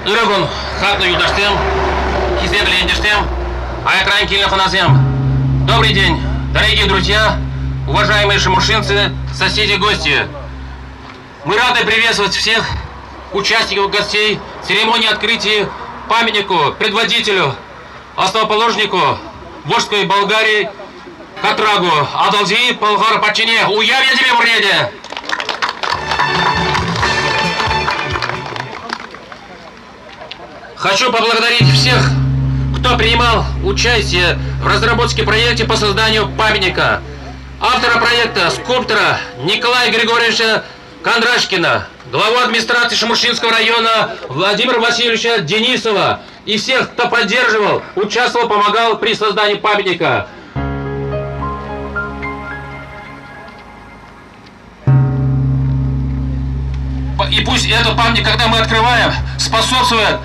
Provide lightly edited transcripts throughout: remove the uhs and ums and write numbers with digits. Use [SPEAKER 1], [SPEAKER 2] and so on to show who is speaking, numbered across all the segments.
[SPEAKER 1] Ырӑ кун, хаклӑ юлташсем, хисеплӗ ентешсем, аякран килнӗ хӑнасем. Добрый день, дорогие друзья, уважаемые шемуршинцы, соседи, гости. Мы рады приветствовать всех участников, гостей церемонии открытия памятнику предводителю, основоположнику Волжской Болгарии Катрагу Атӑлҫи Пӑлхар патшине уяв ячӗпе пурне Хочу поблагодарить всех, кто принимал участие в разработке проекта по созданию памятника. Автора проекта, скульптора Николая Григорьевича Кондрашкина, главу администрации Шемуршинского района Владимира Васильевича Денисова и всех, кто поддерживал, участвовал, помогал при создании памятника. И пусть этот памятник, когда мы открываем, способствует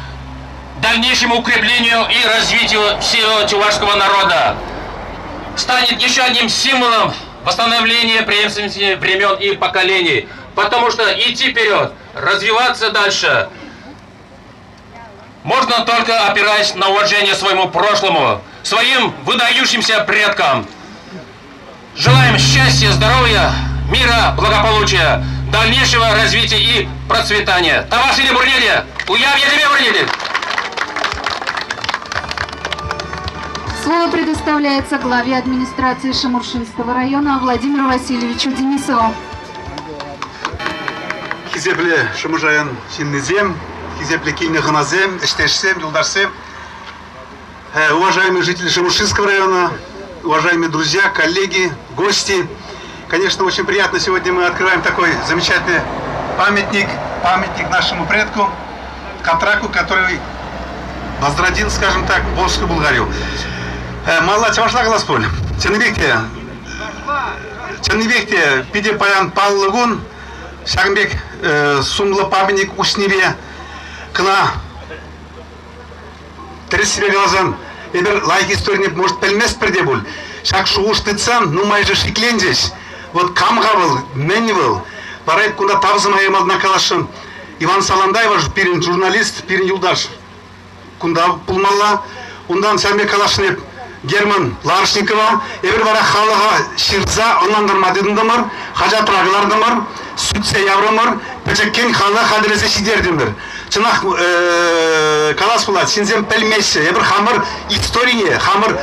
[SPEAKER 1] дальнейшему укреплению и развитию всего чувашского народа. Станет еще одним символом восстановления преемственности времен и поколений. Потому что идти вперед, развиваться дальше можно только опираясь на уважение своему прошлому, своим выдающимся предкам. Желаем счастья, здоровья, мира, благополучия, дальнейшего развития и процветания. Тавах сире пурне те! Уяв ячӗпе пурне те!
[SPEAKER 2] Слово предоставляется главе администрации Шемуршинского района Владимиру Васильевичу Денисову.
[SPEAKER 3] Хисеплӗ Шӑмӑршайӑн ҫыннисем, хисеплӗ килнӗ хӑнасем, ӗҫтешсем, юлташсем, уважаемые жители Шемуршинского района, уважаемые друзья, коллеги, гости. Конечно, очень приятно, сегодня мы открываем такой замечательный памятник, памятник нашему предку, Катраку, который возродил, скажем так, Волжскую Булгарию. Малла чӑвашла калас пуль. Чӑннипех те, чӑннипех те питӗ паян паллӑ кун. Ҫакӑн пек сумлӑ памятник уҫнипе кӑна Тӗрӗссипе каласан, эпир лайӑх историне, может, пӗлместпӗр те пуль. Ҫак шухӑш тытсан нумайӑшӗ шикленчӗҫ. Вот кам-ха вӑл, мӗн вӑл? Вара эп кунта тав сӑмахӗ малтанах каласшӑн. Иван Саландаева пирӗн журналист, пирӗн юлташ кунта пулмалла. Унтан ҫавӑн пек каласшӑн эп Герман Ларшникова. Эпир вара халӑха ҫырса ӑнлантарма тытӑнтӑмӑр, хаҫатра кӑлартӑмӑр, сӳтсе яврӑмӑр, пӗчӗккӗн халӑха хатӗрлесе ҫитертӗмӗр. Чӑнах калас пулать, ҫынсем пӗлмеҫҫӗ. Эпир хамӑр историне, хамӑр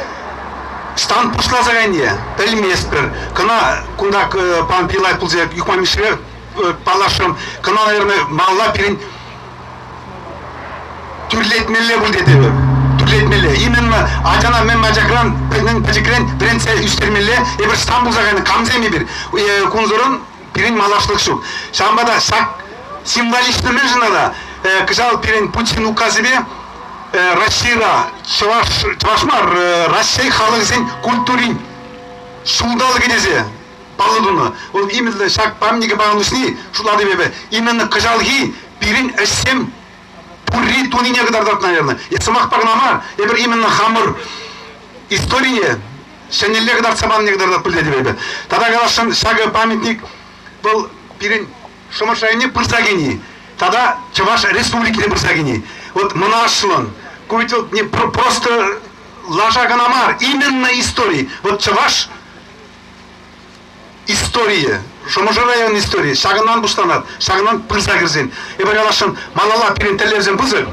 [SPEAKER 3] штамп пуҫласа кайнине пӗлместпӗр. Кӑна кунта пан Пилай пулса Юхма Мишшипе паллашрӑм. Кӑна, наверное, малалла пирӗн тӳрлетмелле пуль тетӗп. Тӳрлетмелле. Именно ачана мӗн ачакран, мӗн пӗчӗкрен вӗрентсе ӳстермелле. Эпир штамп пулса кайнӑ камсем эпир? Кунсӑрӑн Пирӗн малашлӑх ҫук. Ҫавӑнпа та ҫак символично мӗншӗн тата кӑҫал пирӗн Путин указӗпе Российӑра чӑваш, чӑваш мар, Раҫҫей халӑхӗсен культурин ҫулталӑкӗ тесе паллӑ тунӑ. Вӑл именно ҫак памятнике палӑртни шутлатӑп эпӗ. Именно кӑҫалхи пирӗн ӗҫсем пурри тунине кӑтартать, наверное. Сӑмахпа кӑна мар, эпир именно хамӑр историне ҫӗнӗлле кӑтартса панине кӑтартать пӗлетӗп эпӗ. Тата каласшӑн, ҫакӑ памятник вӑл пирӗн Шӑмӑрш районне пырса кӗни тата Чӑваш Республикине пырса кӗни. Вот мӑнаҫлӑн, ку ведь вот не просто лаша кӑна мар, именно истори. Вот чӑваш историйӗ, Шӑмӑршӑ район историйӗ ҫакӑнтан пуҫланать, ҫакӑнтан пырса кӗрсен. Эпир каласшӑн, малалла пирӗн тӗллевсем пысӑк.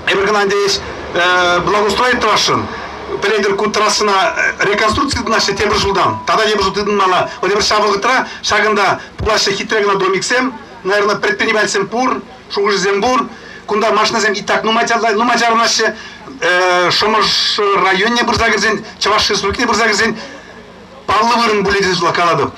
[SPEAKER 3] Эпир кӑна ӗнтӗ благоустроить тӑвасшӑн. Пӗлетӗр, ку трассӑна реконструкци тытӑнаҫҫӗ тепӗр ҫултан. Тата тепӗр ҫул тытӑнмалла. Вот эпир ҫав вӑхӑтра ҫакӑнта пулаҫҫӗ хитре кӑна домиксем, наверное, предпринимательсем пур, шухӑшӗсем пур. Кунта машинасем и так нумай, нумай чарӑнаҫҫӗ. Шӑмӑрш районне пырса кӗрсен, Чӑваш Республикине пырса кӗрсен паллӑ вырӑн пулӗ тесе калатӑп.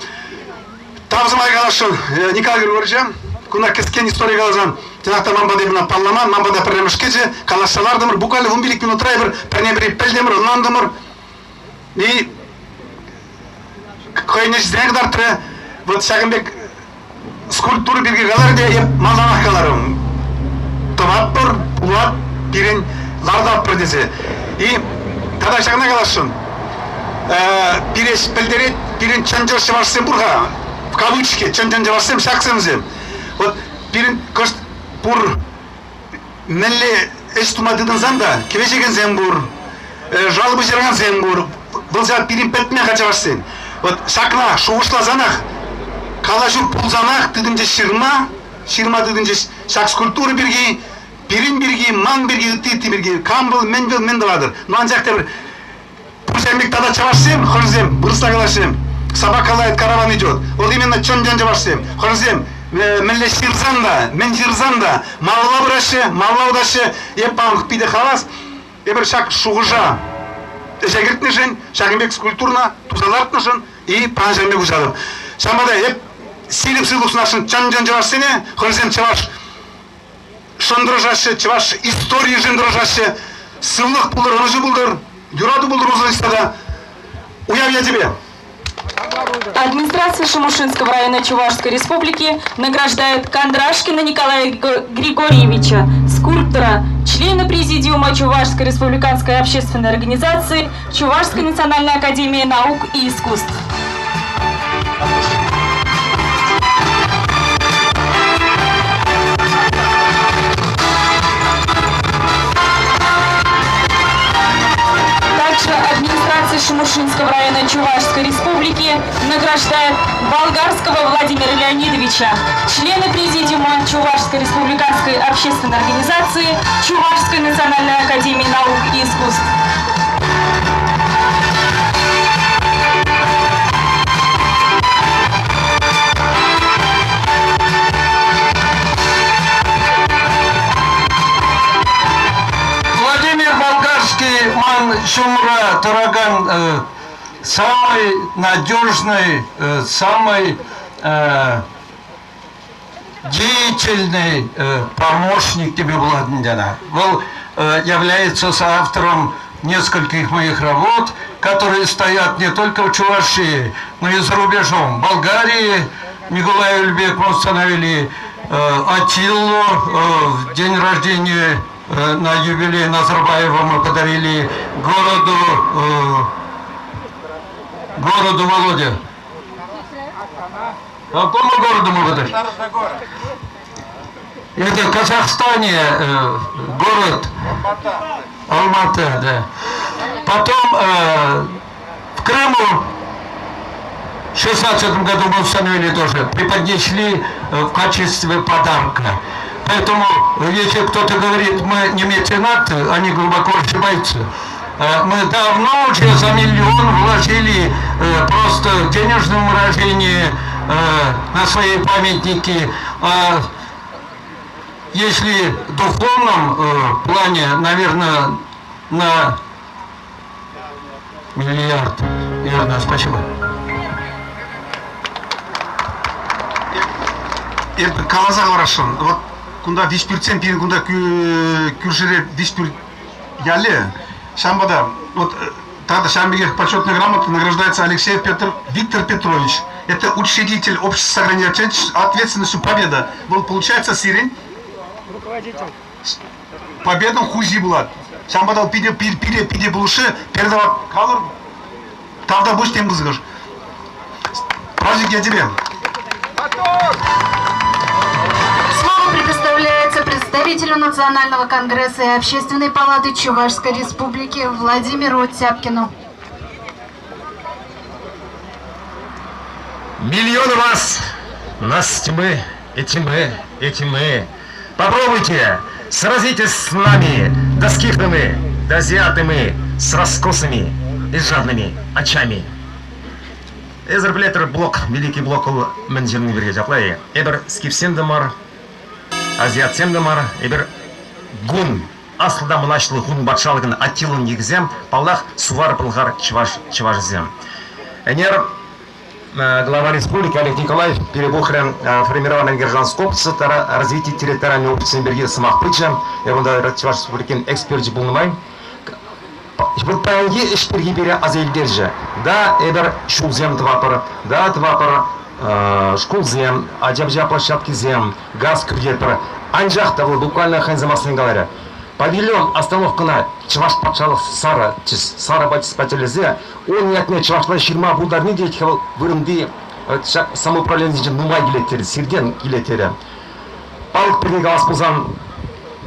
[SPEAKER 3] Тав сӑмахӗ каласшӑн Николай Григорьевича. Куна кӗскен истори каласан, чӑнах та ман пата ӑна палламан, ман пата пӗрремӗш кӗчӗ, калаҫса лартӑмӑр. Буквально 15 минутра эпир пӗрне-пӗри пӗлтӗмӗр, ӑнлантӑмӑр. И хӑйӗн ӗҫӗсене кӑтартрӗ. Вот ҫакӑн пек скульптура пирки каларӗ те эп малтанах каларӑм. Тӑватпӑр, пулать, пирӗн лартатпӑр тесе. И тата ҫакна каласшӑн. Пире пӗлтерет, пирӗн чӑн-чӑн чӑвашсем пур-ха, в кавычки, чӑн-чӑн чӑвашсем ҫаксемсем. Вот пирӗн кӑшт пур. Мӗнле ӗҫ тума тытӑнсан та кӗвӗҫекенсем пур, жалоба ҫыракансем пур. Вӑл ҫав пирӗн пӗтме-ха чӑвашсен. Вот ҫакна шухӑшласанах, калаҫу пулсанах тытӑнчӗҫ ҫырма, ҫырма тытӑнчӗҫ ҫак скульптура пирки, пирӗн пирки, ман пирки, ытти-ытти пирки. Кам вӑл, мӗн вӑл, мӗн тӑватӑр? Ну анчах тепӗр Пуҫа пек тата чӑвашсем, хӑшӗсем, вырӑсла калаҫсем, собака лает, караван идет. Вот именно чӑн-чӑн чӑвашсем, хӑшӗсем мӗнле ҫырсан та, мӗн ҫырсан та малалла пыраҫҫӗ, малалла утаҫҫӗ. Эп пан питӗ хавас. Эпир ҫак шухӑша ӗҫе кӗртнӗшӗн, ҫакӑн пек скульптурӑна туса лартнӑшӑн и пан ҫакӑн пек уҫатӑп. Ҫавӑнпа та эп сирӗп сывлӑх сунасшӑн чӑн-чӑн чӑвашсене, хӑшӗсем чӑваш шӑн тӑрӑшаҫҫӗ, чӑваш историйӗшӗн тӑрӑшаҫҫӗ. Сывлӑх пултӑр, ӑнӑҫу пултӑр, юрату пултӑр усӑллӑ та. Уяв ячӗпе!
[SPEAKER 4] Администрация Шемуршинского района Чувашской Республики награждает Кондрашкина Николая Григорьевича, скульптора, члена Президиума Чувашской республиканской общественной организации Чувашской национальной академии наук и искусств. Также администрация Шемуршинского района Чувашской Республики награждает Болгарского Владимира Леонидовича, члена Президиума Чувашской республиканской общественной организации Чувашской национальной академии наук и искусств.
[SPEAKER 5] Владимир Болгарский ман ҫумра тӑракан самый надежный, самый деятельный помощник тебе пулать ӗнтӗ Вӑл является соавтором нескольких моих работ, которые стоят не только в Чувашии, но и за рубежом. В Болгарии Николай Ульбек мы установили Атиллу в день рождения на юбилей Назарбаева мы подарили городу, городу Володя. Какому городу мы подарили? Это в Казахстане город Алматы, да. Потом в Крыму в 16 году мы установили тоже, преподнесли в качестве подарка. Поэтому, если кто-то говорит, мы не меценаты, они глубоко ошибаются. Мы давно уже за миллион вложили просто в денежном выражении на свои памятники. А если в духовном плане, наверное, на миллиард. Верно, спасибо.
[SPEAKER 3] Эпӗ каласа хӑварасшӑн. Вот кунта Виҫпӳртсем пирӗн кунта кӳршӗре Виҫпӳрт ялӗ. Ҫавӑнпа та вот тата ҫавӑн пекех почетная грамота награждается Алексеев Петр Виктор Петрович. Это учредитель общества сохранения ответственностью Победа. Вӑл, получается, сирӗн руководитель. Победан хуҫи пулать. Ҫавӑнпа та питӗ пире питӗ пулӑшрӗ. Передавать калӑр. Тавтапуҫ тем пысӑкӑш. Праздник я тебе.
[SPEAKER 2] Слово предоставляется представителю Национального конгресса и Общественной палаты Чувашской Республики Владимиру Тяпкину.
[SPEAKER 6] Миллионы вас, нас тьмы и тьмы и тьмы. Попробуйте, сразитесь с нами, да скифами, да азиатами, с раскосыми и жадными очами. Эсӗр пӗлетӗр блок, великий блок вӑл мӗн ҫырни пирки ҫапла-и? Эпир скифсем те мар, азиатсем те мар, эпир гун, аслӑ та мӑнаҫлӑ хун патшалӑхӑн Аттилӑн йӑхӗсем, паллах, сувар-пӑлхар чӑваш чӑвашӗсем. Ӗнер глава республики Олег Николаев перепухрӗ формирование гражданского общества тата развитие территориального общества пирки сӑмах пычӗ. Эпӗ унта Чӑваш Республикин эксперчӗ пулнӑ май вӑл паянхи ӗҫ пирки пире аса илтерчӗ. Да, эпир ҫулсем тӑватпӑр, да, тӑватпӑр шкулсем, ача-пӑча площадкисем, газ кӗртетпӗр. Анчах та вӑл буквально хӑйӗн сӑмахсене каларӗ. Павильон остановкӑна Чӑваш патшалӑх сарӑ сарӑ патӗлесе ун ятне чӑвашла ҫырма пултарни те вӑл вырӑнти ҫак самоуправленисенчен нумай килет терӗ, сиртен килет терӗ. Палӑк пирки калас пулсан.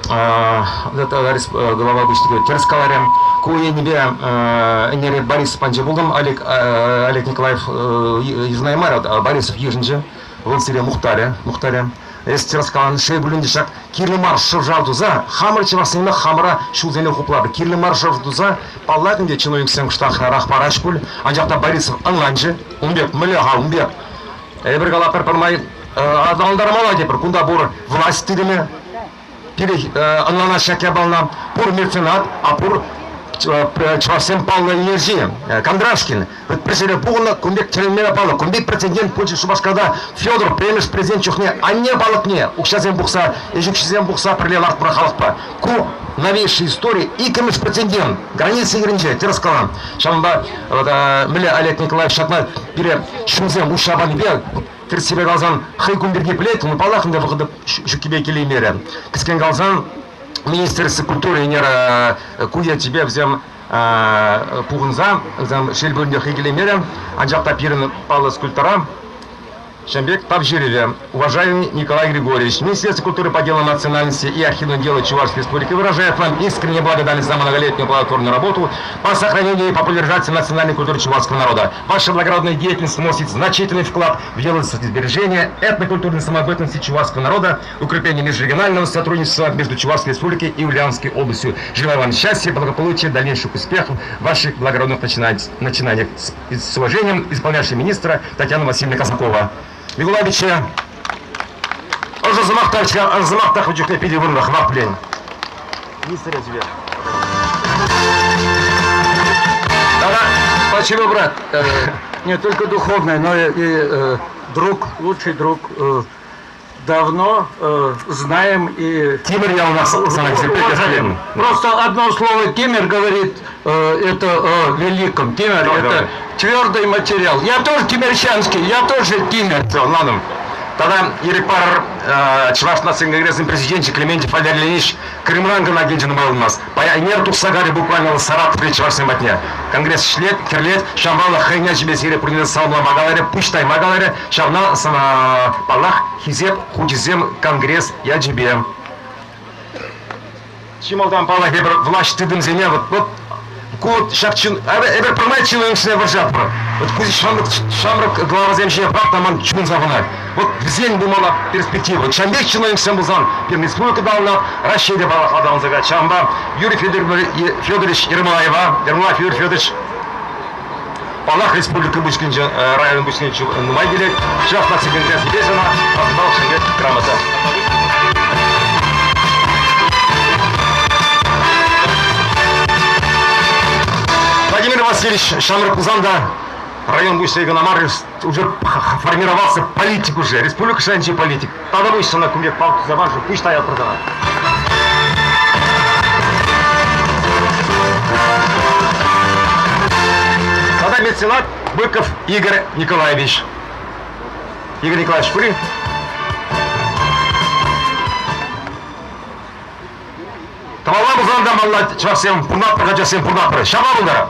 [SPEAKER 6] Глава пуҫлӑхӗ тӗрӗс каларӗ. Ку енӗпе ӗнер Борис панче пултӑм. Олег, Олег Николаев йышӑнаймарӗ, Борисов йышӑнчӗ. Вӑл сире мухтарӗ, мухтарӗ. Эс тӗрӗс калан, шел пулин те ҫак кирлӗ мар шӑв-шав туса хамӑр чӑвашсене хамӑра ҫулсене хуплатӑр. Кирлӗ мар шӑв туса, паллах ӗнтӗ, чиновниксем кӑштахрах параҫ пуль. Анчах та Борисов ӑнланчӗ. Ун пек мӗнле-ха ун пек? Эпир калатпӑр пӗрмай аталантармалла тепӗр. Кунта пур власть тытӑмӗ, пире ӑнланать ҫак япалана. Пур меценат, а пур чӑвашсем паллӑ ӳнерҫи Кондрашкин. Пӗр ҫӗре пухӑннӑ, кун пек тӗлӗнмелле паллӑ. Кун пек прецедент пулчӗ Шупашкарта Федор пӗрремӗш президент чухне анне палӑкне укҫасем пухса, ӗҫ укҫисем пухса пӗрле лартнӑ халӑхпа. Ку новейшая история иккӗмӗш прецедент. Граница хирӗнче, тӗрӗс калам. Ҫавӑнпа мӗнле Олег Николаевич ҫакна пире ҫулсем уҫса панипе тӗрӗссипе каласан хӑй кун пирки пӗлет, ну паллах ӗнтӗ вӑхӑт ҫуккипе килеймерӗ. Кӗскен каласан Министерство культуры ӗнер ку ячӗпе вӗсем пухӑнса вӗсем шел пулин те хӑй килеймерӗ, анчах та пирӗн паллӑ скульптора Ҫавӑн пек тав ҫырӑвӗ. Уважаемый Николай Григорьевич, Министерство культуры по делам национальности и архивного дела Чувашской Республики выражает вам искренне благодарность за многолетнюю плодотворную работу по сохранению и популяризации национальной культуры чувашского народа. Ваша благородная деятельность вносит значительный вклад в дело сбережения этнокультурной самобытности чувашского народа, укрепление межрегионального сотрудничества между Чувашской Республикой и Ульяновской областью. Желаю вам счастья, благополучия, дальнейших успехов в ваших благородных начинаниях. С уважением, исполняющий министра Татьяна Васильевна Казакова. Микулайча, ӑшӑ сӑмах та, ӑшӑ сӑмах та хӑш чухне питӗ вырӑнлӑ хӑвах пӗлен. Министр тебе. Да-да.
[SPEAKER 5] Спасибо, брат. Не только духовный, но и друг, лучший друг давно знаем и...
[SPEAKER 6] Тимӗр я у нас
[SPEAKER 5] уважаем. Просто одно слово Тимир говорит это о великом. Тимир это давай. твердый материал. Я тоже тимирчанский, я тоже Тимир.
[SPEAKER 6] Все, ладно. Тогда ирӗк парӑр Чӑваш наци конгресӗн президенчӗ Клементьев Валерий Леонидович Крымран кӑна килчӗ нумай пулмасть. Паян ӗнер тухса кайрӗ буквально Саратоври чӑвашсем патне. Конгресс ӗҫлет, кӗрлет, ҫавӑнпа хӑйне ачипе сире пурне саламлама каларӗ, пуҫ тайма каларӗ. Ҫавна, паллах, хисеп хучӗсем конгресс ячӗпе. Чи малтан, паллах, эпир влаҫ тытӑмсене вот, вот ку ҫак чын, эпир пӗрмай чиновниксене вӑрҫатпӑр. Вот ку ҫамрӑк, ҫамрӑк главасем ҫине пӑхнӑ ман чун савӑнать. Вот вӗсен пулмалла перспектива. Ҫавӑн пек чиновниксем пулсан пирӗн республика та Раҫҫей те паллах аталанса каять. Ҫавӑнпа Юрий Федорович Ермолаева, Ермолаев Юрий Федорович Паллах, республика пуҫлӑхӗнче, район пуҫлӑхӗнче нумай килет. Чӑваш наци конгресӗпе сана Асӑнмалӑх ҫӗнтерет грамота. Владимир Васильевич ҫамрӑк пулсан та район пуҫлӑхӗ кӑна мар, уже формировался политик уже, республика шайӗнчи политик. Тата пуҫ сана кун пек палӑк туса панӑшӑн пуҫ таятпӑр сана. Тата меценат Быков Игорь Николаевич. Игорь Николаевич, пур-и? Тӑвалла пулсан та малла чӑвашсем пурнатпӑр, ачасем пурнатпӑр. Ҫапла пултӑр.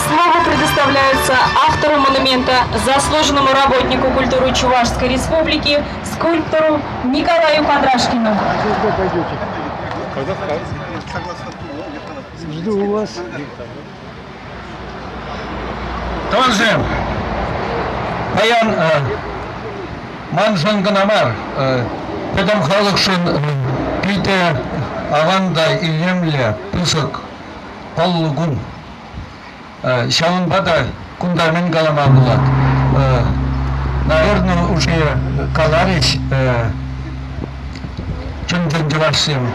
[SPEAKER 4] Слово предоставляется автору монумента, заслуженному работнику культуры Чувашской Республики, скульптору Николаю Кондрашкину.
[SPEAKER 5] Жду вас. Тӑвансем, паян маншӑн кӑна мар, пӗтӗм халӑхшӑн питӗ аван та илемлӗ, пысӑк, паллӑ кун. Ҫавӑнпа та кунта мӗн калама пулать? Наверное, уже каларӗҫ чӑн-чӑн чӑвашсем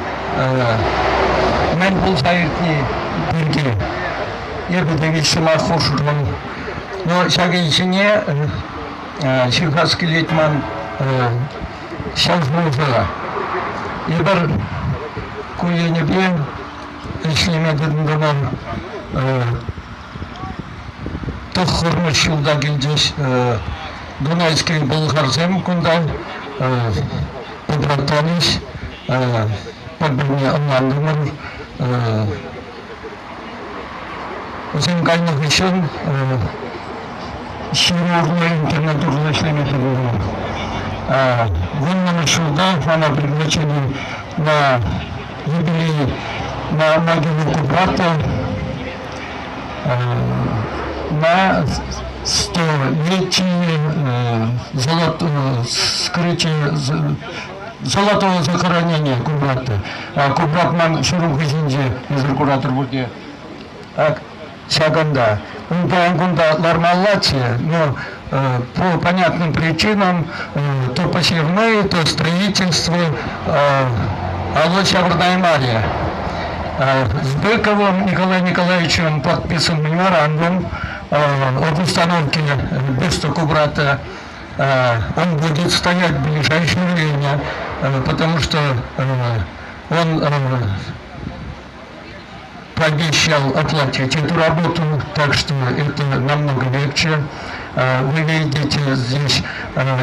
[SPEAKER 5] мӗн пулса иртни пирки. Эпӗ те виҫ сӑмах хушрӑм. Но ҫакӑн ҫине ҫырас килет ман ҫав шухӑша. Эпир ку енӗпе ӗҫлеме тытӑнтӑмӑр. Тӑххӑрмӗш ҫулта килчӗҫ Дунайский пӑлхарсем кунта пӑтратрӗҫ, пӗр-пӗрне ӑнлантӑмӑр. Вӗсем кайнӑ хыҫҫӑн ҫыру урлӑ, интернет урлӑ ӗҫлеме тытӑнтӑмӑр. Вуннӑмӗш ҫулта мана пригласили на юбилей на могилу Кубрата на столетие вскрытие золотого захоронения Кубрата. Кубрат ман ҫуру хыҫӗнче эсир куратӑр пурте. Так, ҫакӑнта. Унта кунта лармаллаччӗ, но по понятным причинам то посевные, то строительство алӑ ҫавӑртаймарӗ. С Быковым Николаем Николаевичем подписан меморандум об установке бюста Кубрата. Он будет стоять в ближайшее время, потому что он пообещал оплатить эту работу, так что это намного легче. Вы видите здесь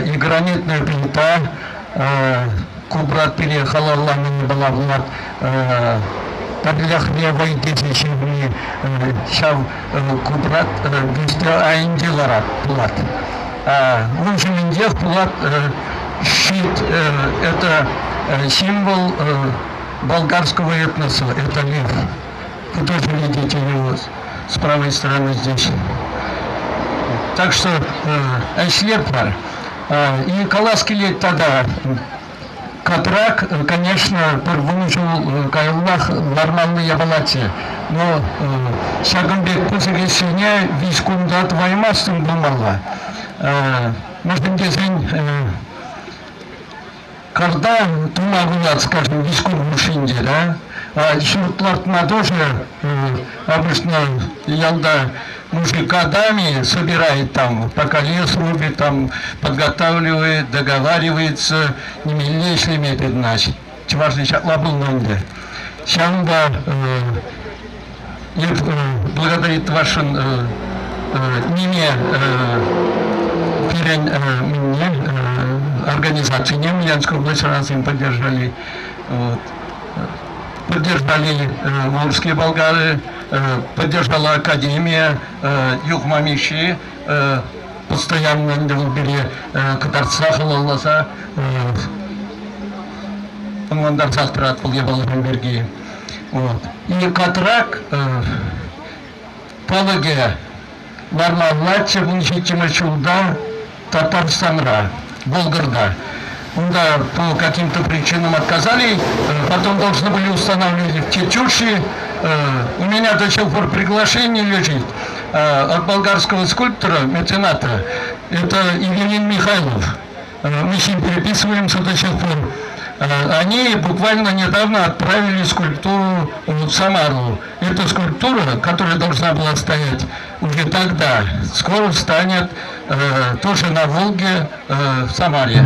[SPEAKER 5] и гранитная плита, Кубрат пире халаллани была Влад пӗрлӗхре вӑй тесе ҫырни ҫав Кубрат бюсте айӗнче ларать пулать. Ун ҫумӗнчех пулать щит, это символ болгарского этноса, это лев. Вы тоже видите его с правой стороны здесь. Так что ӗҫлетпӗр. И калас килет тата, Катрак, конечно, пӗр вунӑ ҫул каяллах лармалли япалаччӗ. Но ҫакӑн пек пысӑк ӗҫсене виҫ кунта тӑваймастӑн пулмалла. Мӗншӗн тесен Карта тума пулать, скажем, виҫ кун хушшинче, да? Ҫурт лартма тоже обычно ялта мужик годами собирает там, пока лес рубит, там подготавливает, договаривается, нимелле ӗҫлеме тытӑнать. Чӑвашли ҫапла пулнӑ ӗнтӗ. Ҫавӑнпа благодарит вашӑн ниме пирӗн минне организацине Ульяновской область разом поддержали. Вот. Поддержали Волжские болгары, поддержала Академия Юхма Мишши, постоянно ӗнтӗ вӑл пире кӑтартса халалласа ӑнлантарсах тӑрать вӑл япаласем пирки. Вот. И Катрак палӑкӗ лармаллаччӗ 17-мӗш ҫулта Татарстанра, Волгорда. Унта по каким-то причинам отказали, потом должны были устанавливать в Тетюши. У меня до сих пор приглашение лежит от болгарского скульптора, мецената. Это Ивелин Михайлов. Мы с ним переписываемся до сих пор. Они буквально недавно отправили скульптуру в Самару. Эта скульптура, которая должна была стоять уже тогда, скоро встанет тоже на Волге в Самаре.